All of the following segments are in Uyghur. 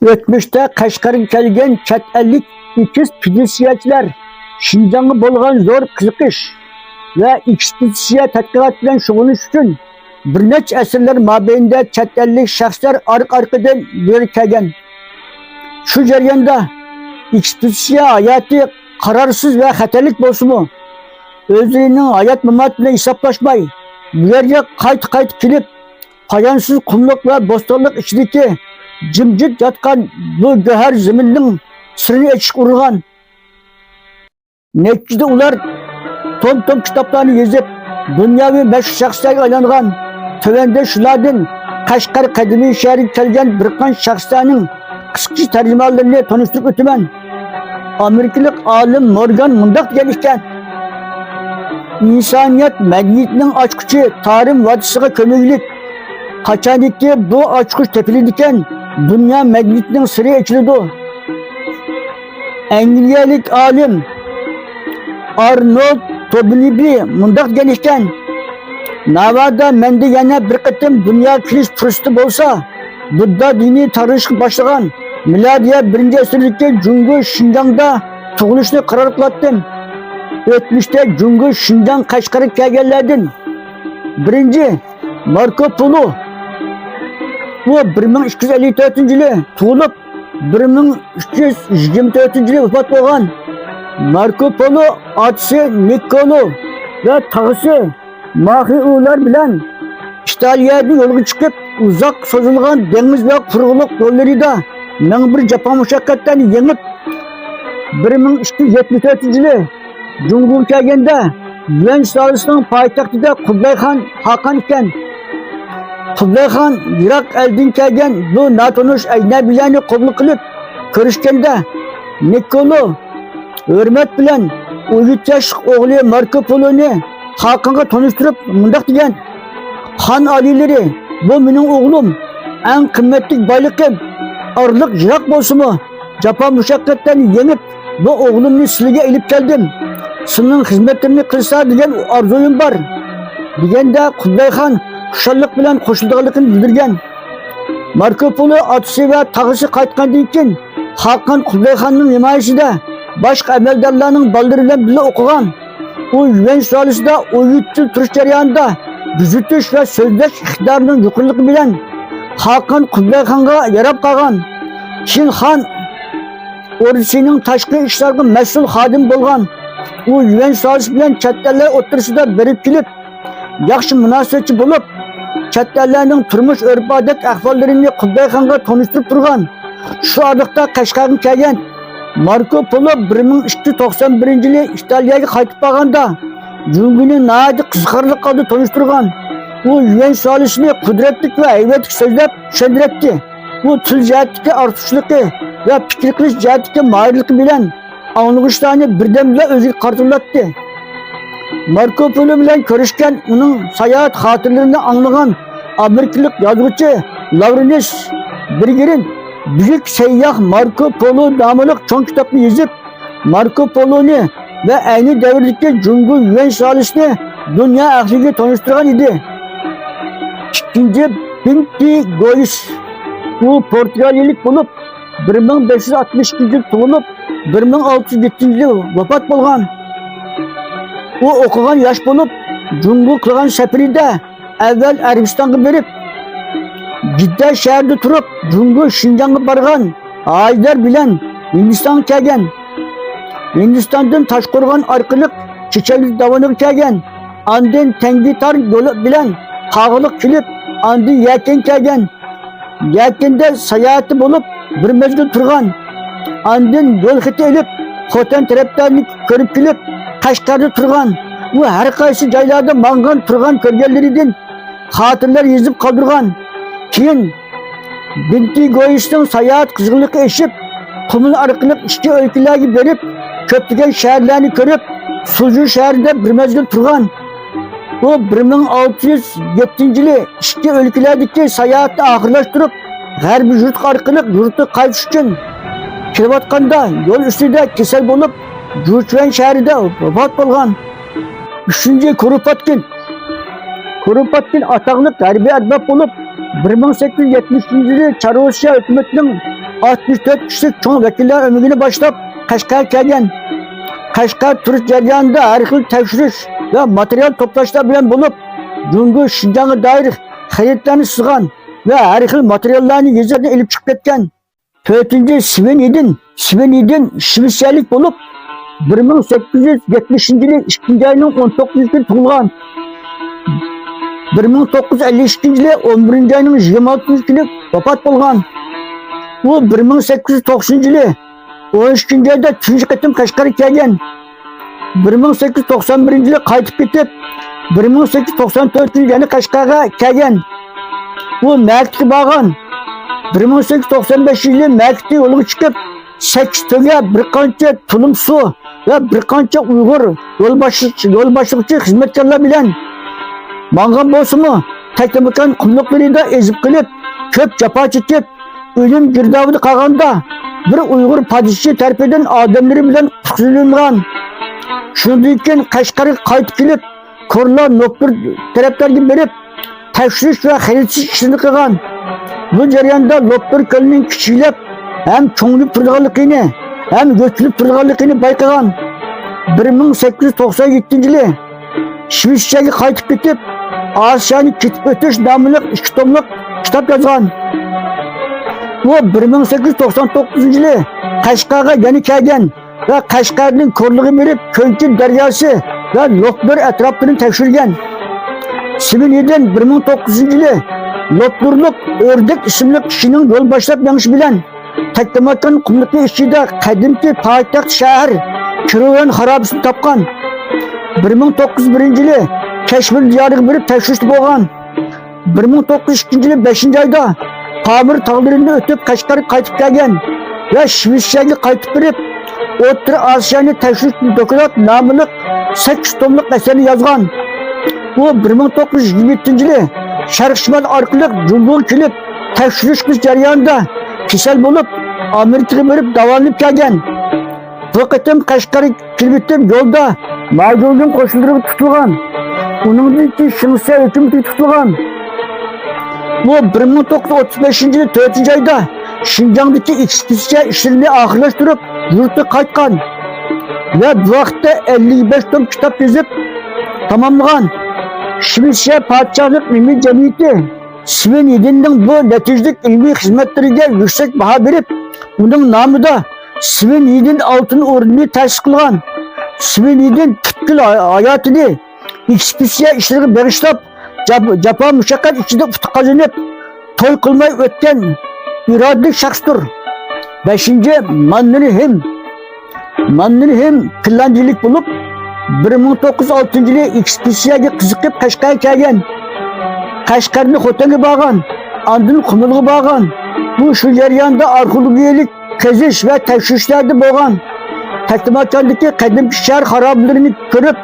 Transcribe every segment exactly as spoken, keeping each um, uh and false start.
ئۆتمۈشتە قەشقەرگە كەلگەن چەت ئەللىك ئېكسپېدىتسىيەچىلەر شىنجاڭغا بولغان زور قىزىقىش ۋە ئېكسپېدىتسىيە تەتقىقات بىلەن شۇغۇللىنىش ئۈچۈن بىر نەچچە ئەسىرلەر مابەينىدە چەت ئەللىك شەخسلەر ئارقا-ئارقىدىن بۇ يەرگە كەلگەن. شۇ جەرياندا ئېكسپېدىتسىيە ھاياتى قارارسىز ۋە خەتەرلىك بولسىمۇ، ئۆزلىرىنىڭ ھايات-ماماتى بىلەن ھېسابلاشماي، بۇ يەرگە قايتا-قايتا كېلىپ، پايانسىز قۇملۇق ۋە بوستانلىق ئىچىدىكى جىمجىت ياتقان بۇ گۆھەر زېمىننىڭ سىرىنى ئېچىشقا ئۇرۇنغان. نەتىجىدە ئۇلار توم-توم كىتابلارنى يېزىپ، دۇنياۋى مەشھۇر شەخسلەرگە ئايلانغان. تۆۋەندە شۇلاردىن قەشقەر قەدىمىي شەھىرىگە كەلگەن بىر قانچە شەخسلەرنىڭ قىسقىچە تەرجىمىھاللىرىنى تونۇشتۇرۇپ ئۆتىمەن. ئامېرىكىلىق ئالىم مورگان مۇنداق دېگەن ئىكەن: ئىنسانىيەت مەدەنىيىتىنىڭ ئاچقۇچى تارىم ۋادىسىغا كۆمۈلگۈلۈك. قاچانكى بۇ ئاچقۇچ تېپىلىدىكەن، دۇنيا مەدەنىيىتىنىڭ سىرى ئېچىلىدۇ. ئەنگلىيەلىك ئالىم ئارنولد توبنبى مۇنداق دېگەن ئىكەن: ناۋادا مەندە يەنە بىر قېتىم دۇنياغا كېلىش پۇرسىتى بولسا، بۇددا دىنى تارىلىشقا باشلىغان مىلادىيە بىرىنچى ئەسىردىكى جۇڭگو شىنجاڭدا تۇغۇلۇشنى قارار قىلاتتىم. ئۆتمۈشتە جۇڭگو شىنجاڭ قەشقەرگە كەلگەنلەردىن بىرىنچى ماركو پولو. ئۇ بىر مىڭ ئىككى يۈز ئەللىك تۆتىنچى يىلى تۇغۇلۇپ، بىر مىڭ ئۈچ يۈز يىگىرمە تۆتىنچى يىلى ۋاپات بولغان. ماركو پولو ئاتىسى نىكولو ۋە تاغىسى ماخىئۇلار بىلەن ئىتالىيەدىن يولغا چىقىپ، ئۇزاق سوزۇلغان دېڭىز ۋە قۇرۇقلۇق يوللىرىدا مىڭ بىر جاپا مۇشەققەتلەرنى يېڭىپ، بىر مىڭ ئىككى يۈز يەتمىش تۆتىنچى يىلى جۇڭگوغا كەلگەندە، يۈەن سۇلالىسىنىڭ پايتەختىدە قۇبلايخان خاقان ئىكەن. قۇبلايخان يىراق ئەلدىن كەلگەن بۇ ناتونۇش ئەجنەبىيلەرنى قوبۇل قىلىپ كۆرۈشكەندە، نىكولو ھۆرمەت بىلەن ئون يەتتە ياشلىق ئوغلى ماركو پولونى خاقانغا تونۇشتۇرۇپ مۇنداق دېگەن: خان ئالىيلىرى، بۇ مېنىڭ ئوغلۇم، ئەڭ قىممەتلىك بايلىقىم. ئارىلىق يىراق بولسىمۇ، جاپا مۇشەققەتلەرنى يېڭىپ، بۇ ئوغلۇمنى سىلىگە ئېلىپ كەلدىم. سىلىنىڭ خىزمەتلىرىنى قىلسا دېگەن ئارزۇيۇم بار، دېگەندە، قۇبلايخان خۇشاللىق بىلەن قوشۇلىدىغانلىقىنى بىلدۈرگەن. ماركو پولو ئاتىسى ۋە تاغىسى قايتقاندىن كېيىن، خاقان قۇبلايخاننىڭ ھىمايىسىدە باشقا ئەمەلدارلارنىڭ بالىلىرى بىلەن بىللە ئوقۇغان. ئۇ يۈەن سۇلالىسىدا ئون يەتتە يىل تۇرۇش جەريانىدا بۈزۈتۈش ۋە سۆزلەش ئىقتىدارىنىڭ يۇقىرىلىقى بىلەن خاقان قۇبلايخانغا ياراپ قالغان. كېيىن خان ئوردىسىنىڭ تاشقى ئىشلارغا مەسئۇل خادىمى بولغان. ئۇ يۈەن سۇلالىسى بىلەن چەت ئەللەر ئوتتۇرىسىدا بېرىپ كېلىپ، ياخشى مۇناسىۋەتچى بولۇپ، چەت ئەللەرنىڭ تۇرمۇش ئۆرپ-ئادەت ئەھۋاللىرىنى قۇبلايخانغا تونۇشتۇرۇپ تۇرغان. شۇ ئارىلىقتا قەشقەرگە كەلگەن ماركو پولو بىر مىڭ ئىككى يۈز توقسان بىرىنچى يىلى ئىتالىيەگە قايتىپ بارغاندا، جۇڭگونى ناھايىتى قىزىقارلىق ھالدا تونۇشتۇرغان. ئۇ يۈەن سۇلالىسىنى قۇدرەتلىك ۋە ھەيۋەتلىك سۆزلەپ چۈشەندۈرەتتى. ئۇ تىل جەھەتتىكى ئارتۇقچىلىقى ۋە پىكىر قىلىش جەھەتتىكى ماھىرلىقى بىلەن ئاڭلىغۇچىلارنى بىردەمدىلا ئۆزىگە قارىتىۋالاتتى. ماركو پولو بىلەن كۆرۈشكەن، ئۇنىڭ ساياھەت خاتىرىلىرىنى ئاڭلىغان ئامېرىكىلىق يازغۇچى لاۋرېنس بېرگېرىن بۈيۈك سەيياھ ماركو پولو ناملىق چوڭ كىتابنى يېزىپ، ماركو پولونى ۋە ئەينى دەۋردىكى جۇڭگو يۈەن سۇلالىسىنى دۇنيا ئەھلىگە تونۇشتۇرغان ئىدى. ئىككىنچى بىنتى گويس، ئۇ پورتۇگالىيەلىك بولۇپ، بىر مىڭ بەش يۈز ئاتمىش ئىككىنچى يىل تۇغۇلۇپ، بىر مىڭ ئالتە يۈز يەتتىنچى يىل ۋاپات بولغان. ئۇ ئوقۇغان ياش بولۇپ، جۇڭگو قىلغان سەپىرىدە ئەۋۋەل ئەرەبىستانغا بېرىپ، جىددە شەھىرىدە تۇرۇپ، جۇڭگو شىنجاڭغا بارغان ھاجىلار بىلەن ھىندىستانغا كەلگەن. ھىندىستاندىن تاشقورغان ئارقىلىق چېچەنلىك داۋىنىغا كەلگەن. ئاندىن تەڭگىتار يولى بىلەن قاغىلىققا كېلىپ، ئاندىن يەكەنگە كەلگەن. يەكەندە ساياھىتى بولۇپ، بىر مەزگىل تۇرغان. ئاندىن يول خېتى ئېلىپ، خوتەن تەرەپلەرنى كۆرۈپ كېلىپ، قەشقەردە تۇرغان. ئۇ ھەر قايسى جايلاردا ماڭغان، تۇرغان، كۆرگەنلىرىدىن خاتىرىلەر يېزىپ قالدۇرغان. كېيىن بىنتى گويىسنىڭ ساياھەت قىزغىنلىقى ئېشىپ، قۇمۇل ئارقىلىق ئىچكى ئۆلكىلەرگە بېرىپ، كۆپلىگەن شەھەرلەرنى كۆرۈپ، سۇجۇ شەھىرىدە بىر مەزگىل تۇرغان. ئۇ بىر مىڭ ئالتە يۈز يەتتىنچى يىلى ئىچكى ئۆلكىلەردىكى ساياھەتنى ئاخىرلاشتۇرۇپ، غەربىي يۇرت ئارقىلىق يۇرتىغا قايتىش ئۈچۈن كېلىۋاتقاندا، يول ئۈستىدە كېسەل بولۇپ، جۇچۈەن شەھىرىدە ۋاپات بولغان. ئۈچىنچى كۇروپاتكىن. كۇروپاتكىن ئاتاقلىق ھەربىي ئەرباب بولۇپ، بىر مىڭ سەككىز يۈز يەتمىشىنچى يىلى چاررۇسىيە ھۆكۈمىتىنىڭ ئاتمىش تۆت كىشىلىك چوڭ ۋەكىللەر ئۆمىكىنى باشلاپ، قەشقەرگە كەلگەن. قەشقەر تۇرۇش جەريانىدا ھەر خىل تەكشۈرۈش ۋە ماتېرىيال توپلاشلار بىلەن بولۇپ، جۇڭگو شىنجاڭغا دائىر خەرىتىلەرنى سىزغان ۋە ھەر خىل ماتېرىياللارنى يېزىپ ئېلىپ چىقىپ كەتكەن. تۆتىنچى، سۋېن يىدىن. سۋېن يىدىن شىۋېتسىيەلىك بولۇپ، بىر مىڭ سەككىز يۈز يەتمىشىنچى يىلى ئىككىنچى ئاينىڭ ئون توققۇزىنچى كۈنى تۇغۇلغان. بىر مىڭ توققۇز يۈز ئەللىك ئىككىنچى يىلى ئون بىرىنچى ئاينىڭ يىگىرمە ئالتىنچى كۈنى ۋاپات بولغان. ئۇ بىر مىڭ سەككىز يۈز توقسىنىنچى يىلى ئون ئىككىنچى ئايدا تۇنجى قېتىم قەشقەرگە كەلگەن. بىر مىڭ سەككىز يۈز توقسان بىرىنچى يىلى قايتىپ كېتىپ، بىر مىڭ سەككىز يۈز توقسان تۆتىنچى يىلى يەنە قەشقەرگە كەلگەن. ئۇ مەكىتكە بارغان. بىر مىڭ سەككىز يۈز توقسان بەشىنچى يىلى مەكىتتىن يولغا چىقىپ، سەككىز تۆگە، بىر قانچە تۇلۇم سۇ ۋە بىر قانچە ئۇيغۇر يولباشچى، يولباشچىلىقچى خىزمەتكارلار بىلەن ماڭغان بولسىمۇ، تەكلىماكان قۇملۇقلىرىدا ئېزىپ قېلىپ، كۆپ جاپا چېكىپ، ئۆلۈم گىردابىدا قالغاندا، بىر ئۇيغۇر پادىشىسى تەرىپىدىن ئادەملىرى بىلەن قۇتقۇزۇۋېلىنغان. شۇنىڭدىن كېيىن قەشقەرگە قايتىپ كېلىپ، كورلا، نوپتۇر تەرەپلەرگە بېرىپ، تەكشۈرۈش ۋە خەرىتىلەش ئىشلىرىنى قىلغان. بۇ جەرياندا لوپنۇر كۆلىنىڭ كىچىكلەپ ھەم چوڭىيىپ تۇرىدىغانلىقىنى ھەم يۆتىلىپ تۇرىدىغانلىقىنى بايقىغان. بىر مىڭ سەككىز يۈز توقسان يەتتىنچى يىلى شىۋېتسىيەگە قايتىپ كېتىپ، ئاسىيانى كېتىپ ئۆتۈش ناملىق ئىككى توملۇق كىتاب يازغان. ئۇ بىر مىڭ سەككىز يۈز توقسان توققۇزىنچى يىلى قەشقەرگە يەنە كەلگەن ۋە قەشقەردىن كورلىغا بېرىپ، كۆنچى دەرياسى ۋە لوپنۇر ئەتراپلىرىنى تەكشۈرگەن. سىمىنىدىن بىر مىڭ توققۇزىنچى يىلى لوپنۇرلۇق ئۆردەك ئىسىملىك كىشىنىڭ يول باشلاپ مېڭىشى بىلەن تەكلىماكان قۇملۇقى ئىچىدە قەدىمكى پايتەخت شەھەر كىروۋان خارابىسىنى تاپقان. بىر مىڭ توققۇز يۈز بىرىنچى يىلى كەشمىر دىيارىغا بېرىپ تەكشۈرۈشتە بولغان. بىر مىڭ توققۇز يۈز ئىككىنچى يىلى بەشىنچى ئايدا پامىر تاغلىرىنى ئۆتۈپ، قەشقەرگە قايتىپ كەلگەن ۋە شىۋېتسىيەگە قايتىپ بېرىپ، ئوتتۇرا ئاسىيانى تەكشۈرۈش دوكلات ناملىق سەككىز توملۇق ئەسەرنى يازغان. ئۇ بىر مىڭ توققۇز يۈز يىگىرمە يەتتىنچى يىلى شەرق شىمال ئارقىلىق جۇڭگوغا كېلىپ، تەكشۈرۈش قىلىش جەريانىدا كېسەل بولۇپ، ئامېرىكىغا بېرىپ داۋالىنىپ كەلگەن. بۇ قېتىم قەشقەرگە كېلىۋېتىپ، يولدا ماجۇڭجۇڭ قوشۇنلىرىغا تۇتۇلغان. ئۇنىڭدىن كېيىن شىڭسە ھۆكۈمىتىگە تۇتۇلغان. ئۇ بىر مىڭ توققۇز يۈز ئوتتۇز بەشىنچى يىلى تۆتىنچى ئايدا شىنجاڭدىكى ئېكسپېدىتسىيە ئىشلىرىنى ئاخىرلاشتۇرۇپ، يۇرتىغا قايتقان ۋە بۇ ۋاقىتتا ئەللىك بەش توم كىتاب يېزىپ تاماملىغان. شىۋېتسىيە پادىشاھلىق ئىلمىي جەمئىيىتى سۋېن يىدىننىڭ بۇ نەتىجىلىك ئىلمىي خىزمەتلىرىگە يۈكسەك باھا بېرىپ، ئۇنىڭ نامىدا سۋېن يىدىن ئالتۇن ئورنىنى تەسىس قىلغان. سۋېن يىدىن پۈتكۈل ھاياتىنى ئېكسپېدىتسىيە ئىشلىرىغا بېغىشلاپ، جاپ-، جاپا مۇشەققەت ئىچىدە ئۇتۇق قازىنىپ، توي قىلماي ئۆتكەن ئىرادىلىك شەخستۇر. بەشىنچى، ماننېرھېم. ماننېرھېم فىنلاندىيىلىك بولۇپ، بىر مىڭ توققۇز يۈز ئالتىنچى يىلى ئېكسپېدىتسىيەگە قىزىقىپ قەشقەرگە كەلگەن. قەشقەردىن خوتەنگە بارغان، ئاندىن قۇمۇلغا بارغان. ئۇ شۇ جەرياندا ئارخېئولوگىيەلىك قېزىش ۋە تەكشۈرۈشلەردە بولغان. تەكلىماكاندىكى قەدىمكى شەھەر خارابىلىرىنى كۆرۈپ،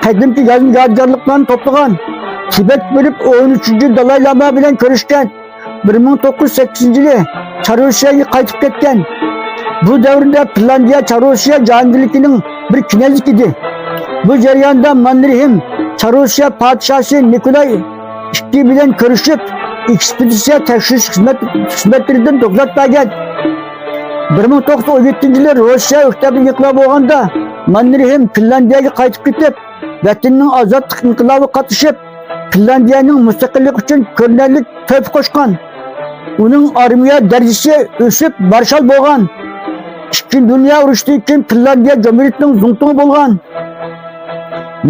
قەدىمكى يادىكارلىقلارنى توپلىغان. تىبەتكە بېرىپ، ئون ئۈچىنچى دالاي لاما بىلەن كۆرۈشكەن. بىر مىڭ توققۇز يۈز سەككىزىنچى يىلى چاررۇسىيەگە قايتىپ كەتكەن. بۇ دەۋردە فىنلاندىيە چاررۇسىيە جاھانگىرلىكىنىڭ بىر كىنەزلىكى ئىدى. بۇ جەرياندا ماننېرھېم چاررۇسىيە پادىشاھى نىكولاي ئىككى بىلەن كۆرۈشۈپ، ئېكسپېدىتسىيە تەكشۈرۈش خىزمەت-، خىزمەتلىرىدىن دوكلات بەرگەن. بىر مىڭ توققۇز يۈز ئون يەتتىنچى يىلى روسىيە ئۆكتەبىر ئىنقىلابى بولغاندا، ماننېرھېم فىنلاندىيەگە قايتىپ كېتىپ، ۋەتىنىنىڭ ئازادلىق ئىنقىلابىغا قاتنىشىپ، فىنلاندىيەنىڭ مۇستەقىللىقى ئۈچۈن كۆرۈنەرلىك تۆھپە قوشقان. ئۇنىڭ ئارمىيە دەرىجىسى ئۆسۈپ، مارشال بولغان. ئىككىنچى دۇنيا ئۇرۇشىدىن كېيىن فىنلاندىيە جۇمھۇرىيىتىنىڭ زۇڭتۇڭى بولغان.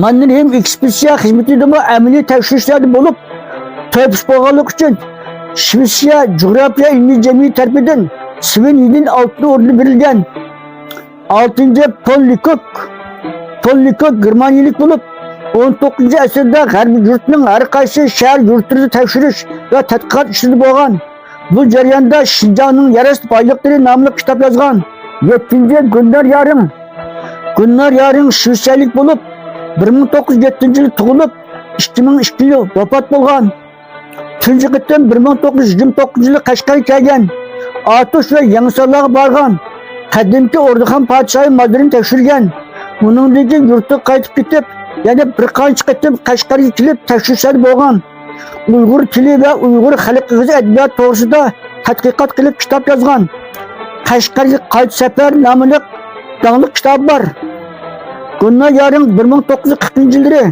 ماننېرھېم ئېكسپېدىتسىيە خىزمىتىدىمۇ ئەمەلىي تەكشۈرۈشلەردە بولۇپ، تۆھپىسى بولغانلىقى ئۈچۈن شىۋېتسىيە جۇغراپىيە ئىلمىي جەمئىيىتى تەرىپىدىن سۋېن يىدىن ئالتۇن ئوردېنى بېرىلگەن. ئالتىنچى، پون لېكوك. پون لېكوك گېرمانىيىلىك بولۇپ، ئون توققۇزىنچى ئەسىردە غەربىي يۇرتنىڭ ھەر قايسى شەھەر يۇرتلىرىدا تەكشۈرۈش ۋە تەتقىقات ئىشلىرىدا بولغان. بۇ جەرياندا شىنجاڭنىڭ يەر ئاستى بايلىقلىرى ناملىق كىتاب يازغان. يەتتىنچى، گۈلنار يارىڭ. گۈلنار يارىڭ شىۋېتسىيەلىك بولۇپ، بىر مىڭ توققۇز يۈز يەتتىنچى يىلى تۇغۇلۇپ، ئىككى مىڭ ئىككىنچى يىلى ۋاپات بولغان. تۇنجى قېتىم بىر مىڭ توققۇز يۈز يىگىرمە توققۇزىنچى يىلى قەشقەرگە كەلگەن. ئاتۇش ۋە يېڭىسارلارغا بارغان. قەدىمكى ئوردىخان پادىشاھى مازىرىنى تەكشۈرگەن. ئۇنىڭدىن كېيىن يۇرتىغا قايتىپ كېتىپ، يەنە بىر قانچە قېتىم قەشقەرگە كېلىپ تەكشۈرۈشلەردە بولغان. ئۇيغۇر تىلى ۋە ئۇيغۇر خەلق ئېغىز ئەدەبىياتى توغرىسىدا تەتقىقات قىلىپ كىتاب يازغان. قەشقەرگە قايتا سەپەر ناملىق داڭلىق كىتابى بار. گۇننار يارىڭ بىر مىڭ توققۇز يۈز قىرىقىنچى يىللىرى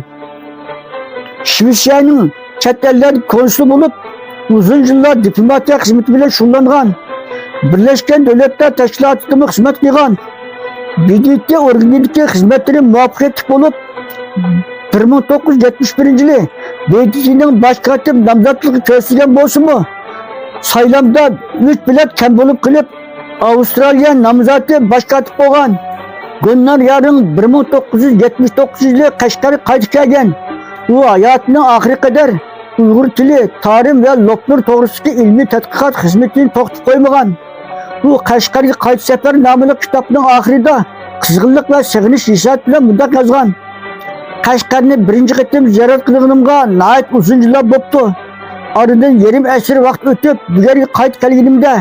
شىۋېتسىيەنىڭ چەت ئەللەردە كونسۇل بولۇپ، ئۇزۇن يىللار دىپلوماتىيە خىزمىتى بىلەن شۇغۇللانغان. بىرلەشكەن دۆلەتلەر تەشكىلاتىدىمۇ خىزمەت قىلغان. ب د ت ئورگىنىدىكى خىزمەتلىرى مۇۋەپپەقىيەتلىك بولۇپ، بىر مىڭ توققۇز يۈز يەتمىش بىرىنچى يىلى ب د ت نىڭ باش كاتىپ نامزاتلىقى كۆرسىتىلگەن بولسىمۇ، سايلامدا ئۈچ بېلەت كەم بولۇپ قېلىپ، ئاۋسترالىيە نامزاتى باش كاتىپ بولغان. گۇننار يارىڭ بىر مىڭ توققۇز يۈز يەتمىش توققۇزىنچى يىلى قەشقەرگە قايتىپ كەلگەن. ئۇ ھاياتىنىڭ ئاخىرىغا قەدەر ئۇيغۇر تىلى، تارىم ۋە لوپنۇر توغرىسىدىكى ئىلمىي تەتقىقات خىزمىتىنى توختىتىپ قويمىغان. ئۇ قەشقەرگە قايتا سەپەر ناملىق كىتابنىڭ ئاخىرىدا قىزغىنلىق ۋە سېغىنىش ھېسسىياتى بىلەن مۇنداق يازغان: قەشقەرنى بىرىنچى قېتىم زىيارەت قىلغىنىمغا ناھايىتى ئۇزۇن يىللار بوپتۇ. ئارىدىن يېرىم ئەسىر ۋاقىت ئۆتۈپ، بۇ يەرگە قايتا كەلگىنىمدە،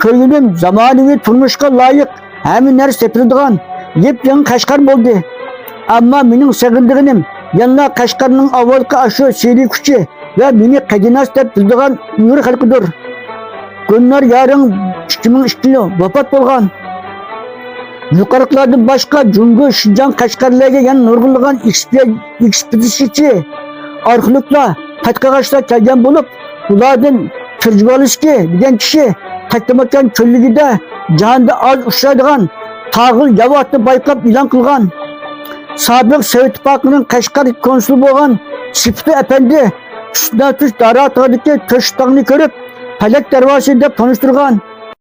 كۆرگىنىم زامانىۋى تۇرمۇشقا لايىق، ھەممە نەرسە تېپىلىدىغان يېپيېڭى قەشقەر بولدى. ئەمما مېنىڭ سېغىنىدىغىنىم يەنىلا قەشقەرنىڭ ئاۋۋالقى ئاشۇ سېھرىي كۈچى ۋە مېنى قەدىناس دەپ بىلىدىغان ئۇيغۇر خەلقىدۇر. گۈلنار يارىڭ، ئىككى مىڭ ئىككى يىل ۋاپات بولغان. يۇقىرىقىلاردىن باشقا، جۇڭگو شىنجاڭ قەشقەرلەرگە يەنە نۇرغۇنلىغان ئېكسپېدىتسىيەچى، ئارخېئولوگلار، تەتقىقاتچىلار كەلگەن بولۇپ، ئۇلاردىن پرژېۋالسكىي دېگەن كىشى تەكلىماكان چۆللۈكىدە جاھاندا ئاز ئۇچرايدىغان تاغىل ياۋا ئاتنى بايقاپ ئېلان قىلغان. سابىق سوۋېت ئىتتىپاقىنىڭ قەشقەر كونسۇلى بولغان سىپىتۇ ئەپەندى ئۈستىناتۇش دارا تاغدىكى تۆشۈك تاغنى كۆرۈپ، پەلەك دەرۋازىسى دەپ تونۇشتۇرغان.